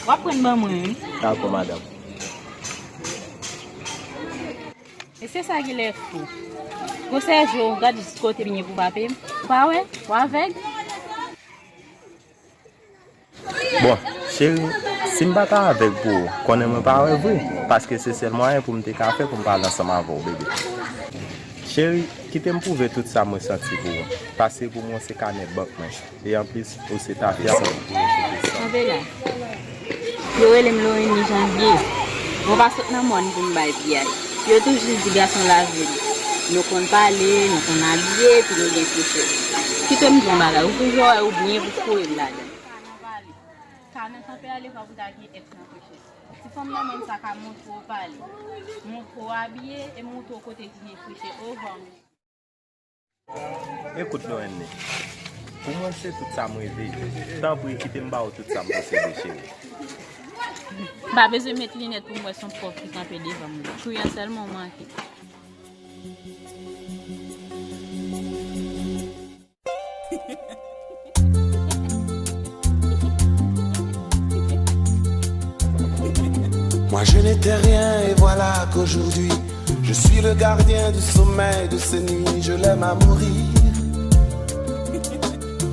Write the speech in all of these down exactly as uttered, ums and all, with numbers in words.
W ap pran ban mwen, wi. Dakò, madanm. E se sa ki lè fou. Gwosè je w, gad jis kote l ye pou w pa peye m. Ou pa wè? Ou avèg? Bon, cheri, si m pa ta avèg pou ou, konnen mwen pa wè vre, paske se sèl mwayen pou m te ka fè pou m pale ansanm avè w, bebe. Cheri, kite m pwouve tout sa mwen santi pou ou. Pase pou mwen, se kanè bank mwen. E anplis, ou se tafya mwen. Kanpe la. Yo rele m Lorenie Janvier. Mwen pa sot nan mòn pou m bay piyay. Yo toujou di gason lavil. Nou konn pale, nou konn abiye, epi nou gen fouchèt. Kite m di w yon bagay, ou toujou wè ou byen pou foure m ladan. Ka nan pale, ka nan kanpe ale, fòk ou ta gen èks nan fouchèt. Ti fanm nan menm sa ka montre w pale, montre w abiye, e montre w kote ki gen fouchèt. Ovwa, mesye. Ekout, Lorraine, pou mwen se tout sa m reve. Tanpri, kite m ba ou tout sa m posede, cheri. M pa bezwen met linèt pou m wè se yon pòv ki kanpe devan m. Kriyan sèlman w manke. Moi je n'étais rien et voilà qu'aujourd'hui je suis le gardien du sommeil de ces nuits, je l'aime à mourir.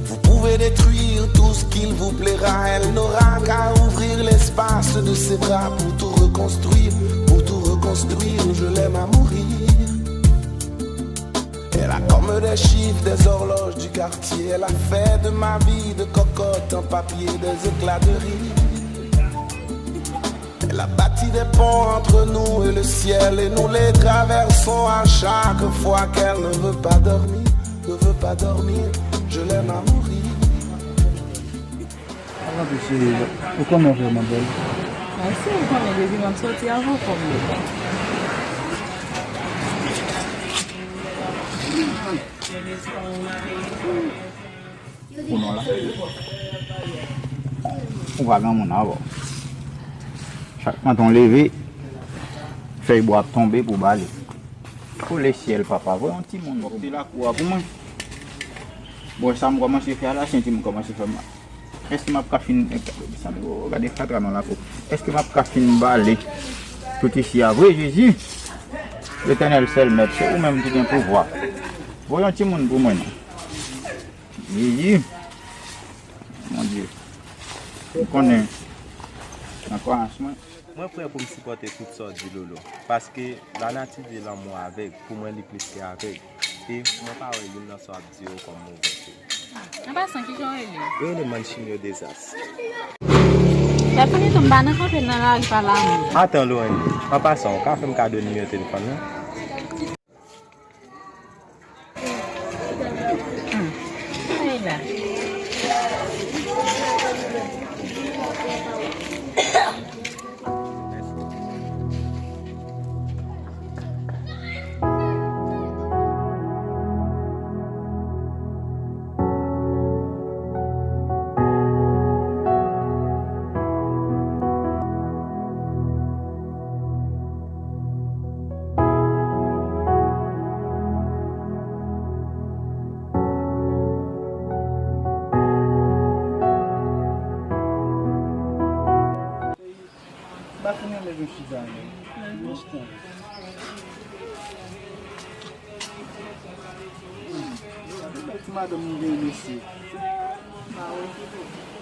Vous pouvez détruire tout ce qu'il vous plaira, elle n'aura qu'à ouvrir l'espace de ses bras pour tout reconstruire, pour tout reconstruire, je l'aime à mourir. Elle a comme des chiffres, des horloges du quartier. Elle a fait de ma vie de cocotte en papier des éclats de rire. Elle a bâti des ponts entre nous et le ciel et nous les traversons à chaque fois qu'elle ne veut pas dormir, ne veut pas dormir. Je l'aime à mourir. Avan tou, cheri, ou konnen w vrèman bèl. Mèsi, ou konnen depi m ap soti avè w, fò m bèl. Pou non la. Ou pa gen moun avè w. Chak maten w leve, fèy bwa ap tonbe pou w bale. Kole syèl, papa, voye yon timoun pou mwen. Te lakou a pou mwen. Bon, sa m kòmanse fè a la, se yon timoun kòmanse fè mal. Èske m ap ka fin, sa m, oh, gade fatra nan lakou. Èske m ap ka fin bale tout isi a vre, Jezi? Letènèl sèl mèt, se ou menm ki gen pouvwa. Voye yon timoun pou mwen non. Jezi. Bondye. Ou konnen nan kwayans mwen. Mwen prè pou m sipòte tout sa w di Lolo, paske lanati di lanmou avèg, pou mwen li plis ke avèg, e mwen pa wè youn nan sa w ap di yo kòm move cheri. An pasan, kijan w rele? Yo rele m Manchinio Dezas. Lè fini tou, m pa nan kanpe nan lari pa lanmou. Atan Lorraine, an pasan, ou ka fè m kado nimewo telefòn nan? M pa fin renmen jan w chita a non. Mechan. Bèl ti madanm nou genyen mesye.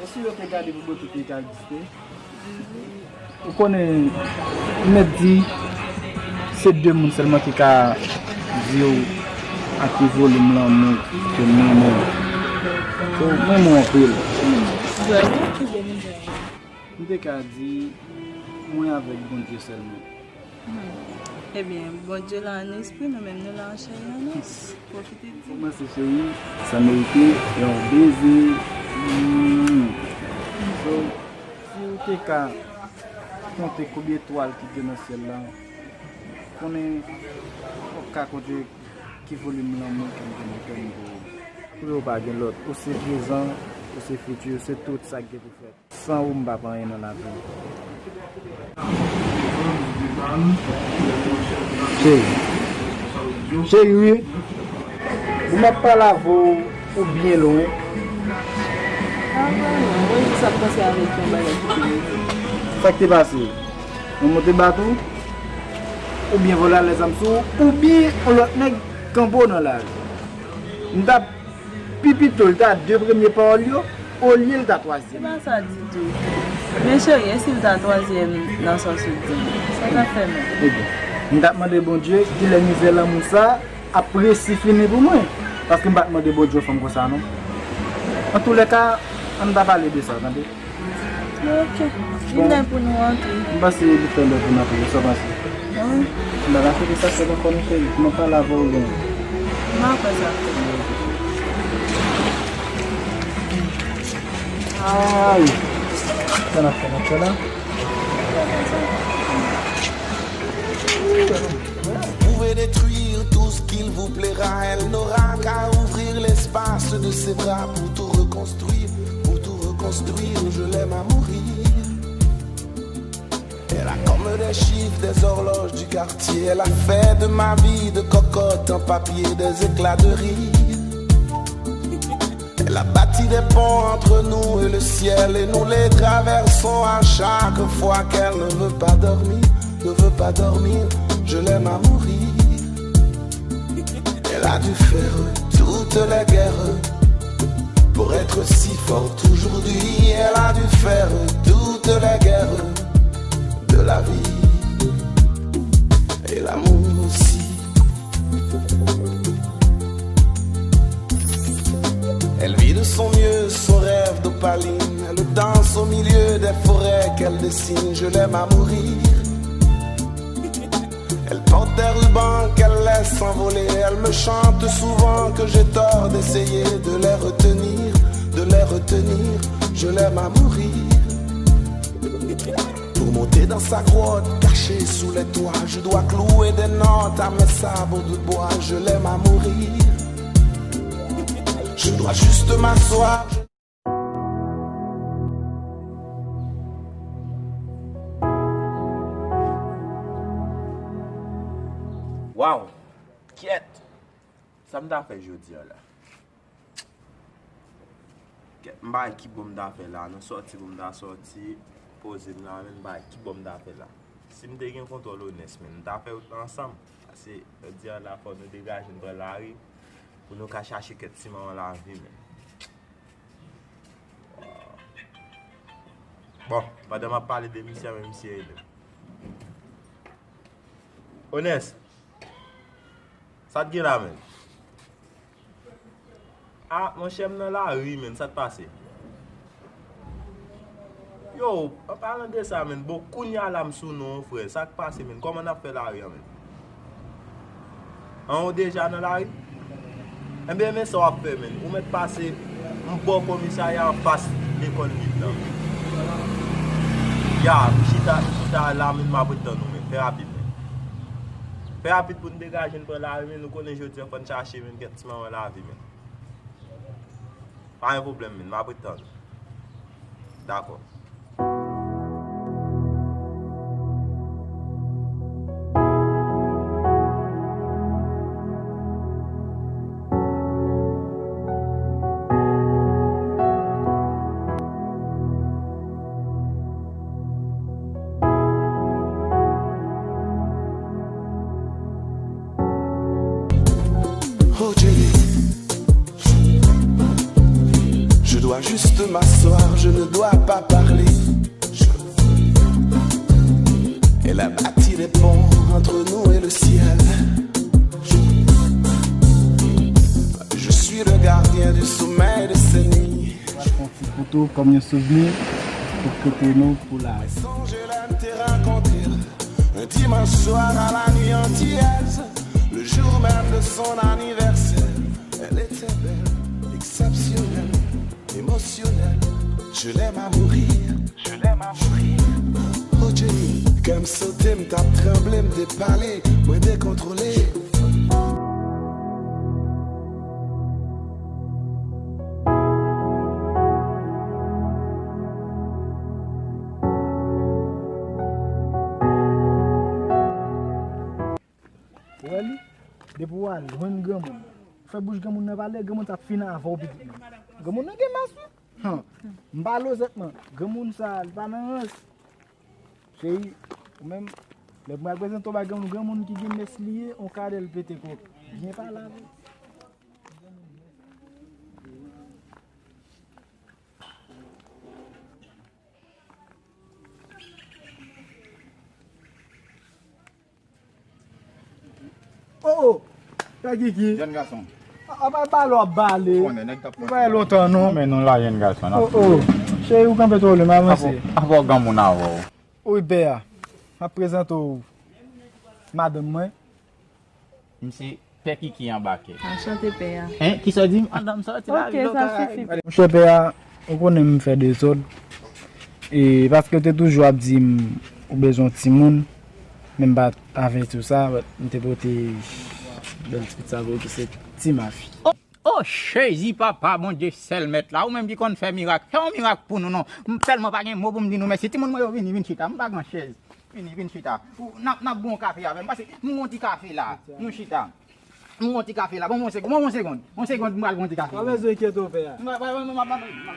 Èske yo te gade pou bòt ou te ka egziste? Ou konnen, m mèt di, se de moun sèlman ki ka di w a ki volim lanmou ke m renmen w. So, m renmen w anpil. M te ka di, mwen avèk Bondye sèlman. Ebyen, Bondye la an espri, nou menm nou la an chè e an os. Pwofite di. Kòmanse cheri, sa merite yon beze. Mm. So, si w te ka konte konbyen etwal ki gen nan syèl la, konnen w ap ka konte ki volim lanmou ke m gen nan kè m pou ou. Pou yo pa gen lòt, ou se prezan, ou se fiti, ou se tout sa k gen pou fèt. San ou m p ap anyen nan lavi m. Cheri. Cheri wi. Ou m ap pale avè w, ou byen lwen. Ah, mwen jis ap panse avèk yon bagay ki te rive. Sa k te pase? Yon moun te bat ou? Oubyen vòlè al lè zam sou ou? Oubyen yon lòt nèg kanpe w nan lari? M t ap pi pito l ta de premye pawòl yo, olye l ta twazyèm. Se pa sa ditou. Men cheri, e si l ta twazyèm nan sa w sot di m? Sa w t ap fè menm? Ebyen, m t ap mande Bondye kilè mizè lanmou sa ap resi fini pou mwen. Paske m pa t mande Bondye yon fanm konsa non. Antoulèka, ann pa pale de sa, tande. Ok. Li lè pou nou antre. M panse li fè lè pou n antre, sa w panse? Wi. M pa ka fete sa fèt ankò non cheri. M ap pale avè w byen. M ap fè sa. Ay. Sa n ap fè, n ap fè la? Pouvez détruire tout ce qu'il vous plaira, elle n'aura qu'à ouvrir l'espace de ses bras pour tout reconstruire, pour tout reconstruire, je l'aime à mourir. Elle a comme des chiffres, des horloges du quartier, elle a fait de ma vie de cocotte en papier, des éclats de rire. Elle a bâti des ponts entre nous et le ciel et nous les traversons à chaque fois qu'elle ne veut pas dormir, ne veut pas dormir, je l'aime à mourir. Elle a dû faire toutes les guerres pour être si forte aujourd'hui, elle a dû faire toutes les guerres de la vie et l'amour aussi. Elle vit de son mieux son rêve d'opaline. Elle danse au milieu des forêts qu'elle dessine. Je l'aime à mourir. Elle porte des rubans qu'elle laisse s'envoler. Elle me chante souvent que j'ai tort d'essayer de les retenir, de les retenir. Je l'aime à mourir. Pour monter dans sa grotte, caché sous les toits, je dois clouer des notes à mes sabots de bois. Je l'aime à mourir. Je dois juste m'asseoir. Waw! Kyèt! Sa m ta fè jodi a la? Kèt, m pa wè ki bò m ta fè la non, sòti pou m ta sòti, poze m la menm, m pa wè ki bò m ta fè la. Si m te gen kontwòl Onès menm, m ta fè wout la ansanm. Paske jodi a la fò nou degaje n pran lari pou nou ka chache kèt ti manman lavi menm. Bon, pandan m ap pale de misye a menm, misye rele m. Onès, sa t gen la menm? Ah monchè, m nan lari menm, sa k pase? Yo, an palan de sa menm, bon, kounya la m sou non w frè, sa k pase menm, kòman n ap fè lari an menm? An, ou deja nan lari? Enben men sa w ap fè menm, ou mèt pase, m bò komisarya anfas lekòl lit lan. Ya, m chita, m chita la menm, m ap ret tann ou menm, fè rapid menm. Fè rapid pou n degaje n pran lari menm, nou konnen jodi a fò n chache menm kèt ti manman lavi menm. Pa gen pwoblèm menm, m ap ret tann ou. Dakò. Oh Jenny, je dois juste m'asseoir, je ne dois pas parler. Elle a bâti des ponts entre nous et le ciel. Je suis le gardien du sommeil de ces nuits. Pral fè yon ti foto kòm yon souvni pou kote nou pou la. Songe l'aime te rencontrer un dimanche soir à la nuit antillaise, le jour même de son anniversaire. Elle était belle, exceptionnelle, émotionnelle. Je l'aime à mourir. Je l'aime à mourir. Oh Jenny, kè m sote, m t ap tranble, m depale, mwen dekontwole. Ou wè li? Depi w al jwenn granmoun, fè bouch granmoun nan pale, granmoun sa ap fin avè w pitit mwen. Granmoun nan gen mas wi. Han. M pale w zètman. Granmoun sa, li pa nan rans. Cheri, ou menm, lè m pral prezante w bay granmoun, granmoun ki gen mès li ye, on kadè l pete kòk. Byen pale avè l. Oh, oh, Pè Kiki. Jèn gason. A, a, pa bale w ap bale. Konnen, nèg t ap pran. Ou pa lontan, non. Men nou la, jèn gason, n ap. Oh, oh. Cheri, ou kanpe twò lwen, m avanse. Avè w granmoun avè w. Wi, pè a. M ap prezante w madanm mwen. M se Pè Kiki anbake. Anchante, pè a. Hein? Kisa w di m? Madanm, sòti la, ok, sa sifi. Monchè, pè a, ou konnen m fè dezòd. E paske w te toujou ap di m ou bezwen yon timoun, men m pa t avèti w sa, m te pote bèl ti pitit sa pou ou ki se Ti Mafi. Oh, oh, Jezi, papa, Bondye sèl mèt la, ou menm ki konn fè mirak, fè yon mirak pou nou non. M tèlman pa gen mo pou m di nou mèsi. Timoun mwen yo vini, vin chita, m pa gen chèz. Vini, vin chita. Ou, n ap, n ap bwè yon kafe avè m, paske nou yon ti kafe la, nou chita. M gon ti kafe la. Ban mwen yon segonn. Ban mwen yon segonn. Yon segonn, m pral gon ti kafe. Pa bezwen enkyete w, pè a. M pa, pa, pa, pa, pa, pa.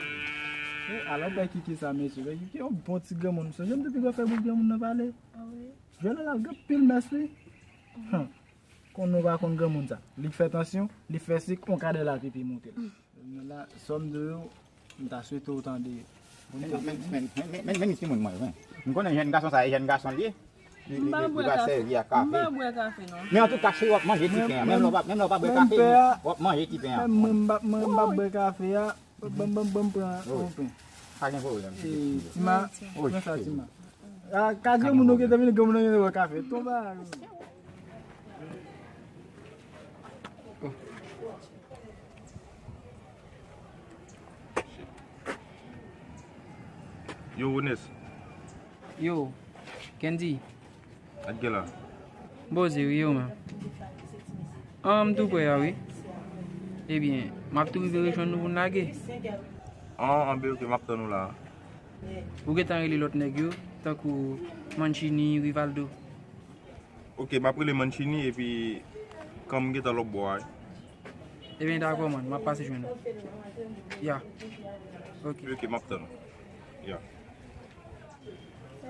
Eh, alò, Pè Kiki sa, mesye. Pè Kiki, yon bon ti granmoun. Sonje m te pi gwo fè bout granmoun nan pale. Ah wi. Jwenn nan al gen pil mès, wi. Hum. Konn nou pa konn granmoun sa. Li fè tansyon, li fè sik, on kadè la pipi monte l. Men la, sa m di w yo, m ta swete w tande. Men, men, men, men, men, men, men, timoun mwen, men. M konnen jèn gason sa, e jèn gason l ye. Li, li, li, li pa sèvi ak kafe. M pa bwè kafe, non. Men antouka, cheri, w ap manje ti pen an. Menm lè w pa, menm lè w pa bwè kafe, w ap manje ti pen an. Menm mwen, m pa, mwen, m pa bwè kafe a. Ban, ban, ban m pran yon pen. Pa gen pwoblèm. Eh, Tima, pran sa, Tima. Ah, ka granmoun nou gentan vini, granmoun nou gentan bwè kafe. Tonbe a. Yo, Ones. Yo, Kendy. Ak gen la. Poze wi, yo menm. An, m tou prè a, wi. Ebyen, m ap tou rive rejwenn nou pou n lage. An, an, ben, ok, m ap tann ou la. Ou gentan rele lòt nèg yo, tankou Mancini, Rivaldo. Ok, m ap rele Mancini epi kan m gentan lòt bò a. Ebyen, dakò, man, m ap pase jwenn ou. Ya. Ok. Ok, m ap tann ou. Ya.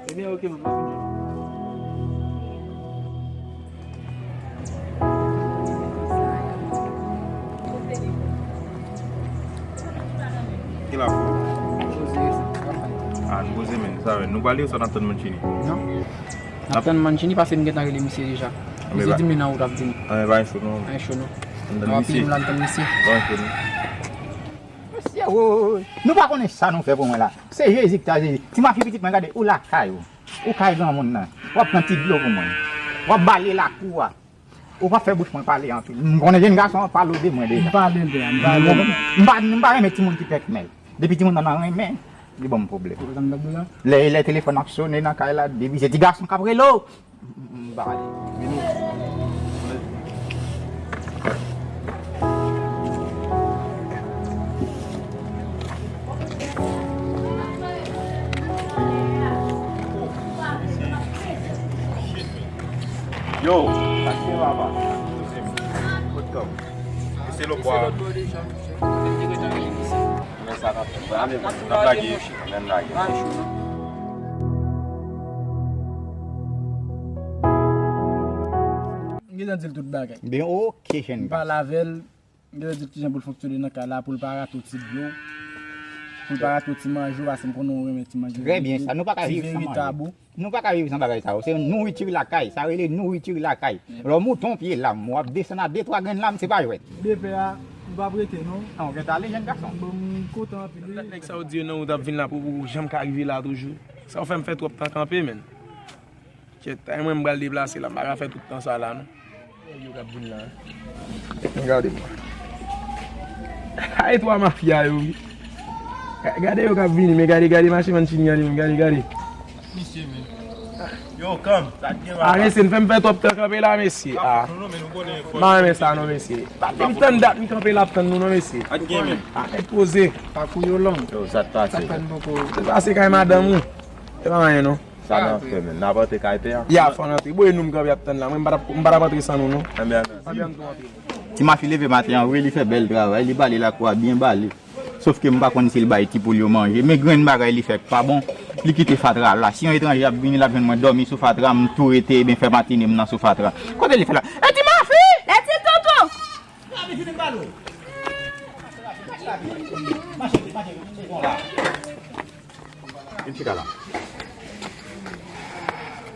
Ebyen, ok, man, m ap vin jwenn ou. Ki la pou? Poze, sa, w ap fè? Ah, nou poze, men, sa, nou pale, sa n ap tann Mancini? Non. N ap tann Mancini paske m gentan rele misye deja. Misye di m li nan wout, ap di m. Ah, men pa gen cho, non. Pa gen cho, non. N ap tann misye. N ap tann misye. Pa gen cho, non. Mesye, woy, nou pa konnen sa nou fè pou mwen la. Se Jezi ki ta Jezi. Ti Mafi pitit mwen, gade, ou lakay ou. Ou kay granmoun nan. W ap pran ti dlo pou mwen. W ap bale lakou a. Ou pa fè bouch mwen pale anpil. M konnen jèn gason an pale de mwen deja. M pale l, pè a, m pale l. M pa, m pa renmen timoun ki pèkmèl. Depi timoun nan nan renmen, li ban m pwoblèm. Ou konn sa m t ap di w la? Lè, lè telefòn ap sonnen nan kay la, depi se ti gason k ap rele w, m, m pa pale. Vini. Yo, sa k gen papa? Kot kòm? Misye lòt bò a. Men sa n ap fè. N ap lage, n ap lage. M gentan di l tout bagay. Ben, ok, jèn gason. M pale avè l. M te di l kijan pou l fonksyone nan kay la, pou l pa rate yon ti dlo, pou l pa rate yon ti manje, paske m konnen w renmen ti manje. Trè byen, sa, nou pa ka viv san manje. Nou pa ka viv san bagay sa yo. Se nouriti lakay, sa rele nouriti lakay. Lè w mouton pye lam, w ap desann a de twa grenn lam, se pa jwèt. Bepè a, m p ap rete, non. An, w gentan ale, jèn gason. Bon, m kontan anpil, wi. Nèg sa w di yo nan wout ap vin la pou, pou janm ka rive la toujou. Sa w fè m fè twòp tan kanpe, menn. Kyèt, ay mwen m pral deplase la, m pa ka fè tout tan sa la non. Nèg yo k ap vin la. Men gade mwen. Ay twa mafya yo wi. Ga-, gade yo k ap vini, men gade, gade mache Mancini an li menm, gade, gade. Misye menm. Yo, kanm, sa k gen la? A mesye, n fè m fè twòp tan kanpe la mesye. A. M pa renmen sa non mesye. M tann dat m kanpe la ap tann nou non mesye. Sa k gen menm? A, nèg poze. Pakou yo long. Yo, sa k pase? Sa k fè n poko. Se pase kay madanm ou. Se pa anyen non. Sa n ap fè, men? N ap antre kay pè a? Ya, fò n antre. Bon, e nou m kanpe ap tann la. Mwen, m pa t ap, m pa t ap antre san nou, non. Anben, anben. Anben, ann tou antre. Ti Mafi leve maten an, wi, li fè bèl travay. Li bale lakou a byen bale. Sof ke m pa konn si l bay ti poul yo manje. Men grenn bagay li fè k pa bon. Li kite fatra la. Si yon etranje ap vini, l ap jwenn mwen dòmi sou fatra, m tou rete, ebyen fè matine m nan sou fatra. Kote li fè la? Eti mafi! Lèti tonton! Vin chita la.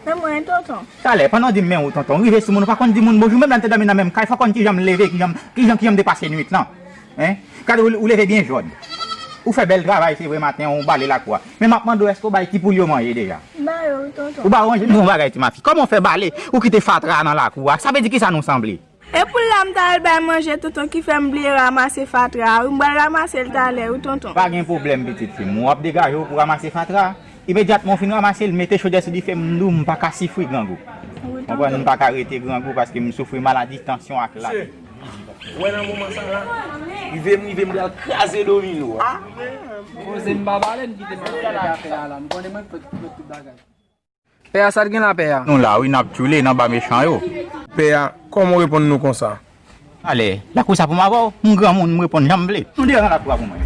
Men mwen, tonton. Talè, pandan w di m men ou, tonton, ou rive sou moun, ou pa konn di moun bonjou, menm lè m te dòmi nan menm kay, fò w konn kijan m leve, kijan m, kijan, kijan m te pase nwit lan. Hein? Gade, ou, ou leve byen jòd. Ou fè bèl travay, se vre, maten an, ou bale lakou a. Men m ap mande w, èske w bay ti poul yo manje deja? M ba yo, tonton. Ou ba yo manje? Men yon bagay, ti mafi. Kòman w fè bale, ou kite fatra nan lakou a? Sa vle di kisa nou sanble? E poul la m t al bay manje, tonton, ki fè m bliye ranmase fatra a. Wi, m pral ranmase l talè, wi, tonton. Pa gen pwoblèm, pitit fi m. W ap degaje w pou ranmase fatra a. Imedyatman w fin ranmase l, mete chodyè sou dife, m di w, m pa ka sifri grangou. Wi, tonton. Konprann, m pa ka rete grangou paske m soufri maladi tansyon ak la. Mesye, ou wè nan moman sa la, rive m, rive m pral kraze domino a. Koze m pa pale, m kite m ap fè afè a la. M konnen mwen k fè tout bagay. Pè a, sa l gen la, pè a? Nou la, wi, n ap tchoule nan ba mechan yo. Pè a, kòman w reponn nou konsa? Alè, lakou sa pou m avè w, m granmoun, m reponn jan m vle. Nou deyò nan lakou a pou mwen.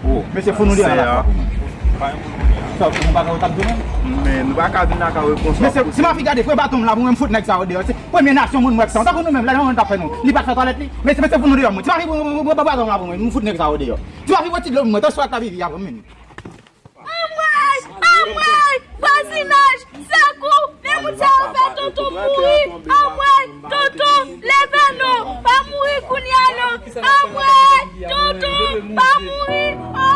Oh. Mesye, fout nou deyò nan lakou a pou mwen. Sa, ou pa ka, ou t ap di mwen? Men, nou pa ka vin lakay ou konsa. Mesye, si mafi gade, pran baton m la pou mwen, m fout nèg sa yo deyò. Se premye nasyon moun m wè k sa. Tankou nou menm, lè yon moun t ap fè nou, li pa t fè twalèt li. Mesye, mesye, fout nou deyò, mwen. Si mafi pran, pran, pran, pran baton m la pou mwen, m fout nèg sa yo deyò. Si mafi pran ti dlo pou mwen, tankou ak lavi vi a pou mwen. Anmwey! Anmwey! Vwazinaj! Sekou! Men moun sa yo fè tonton mouri! Anmwey! Tonton! Leve non! Pa mouri kounye a non! Anmwey! Tonton! Pa mouri!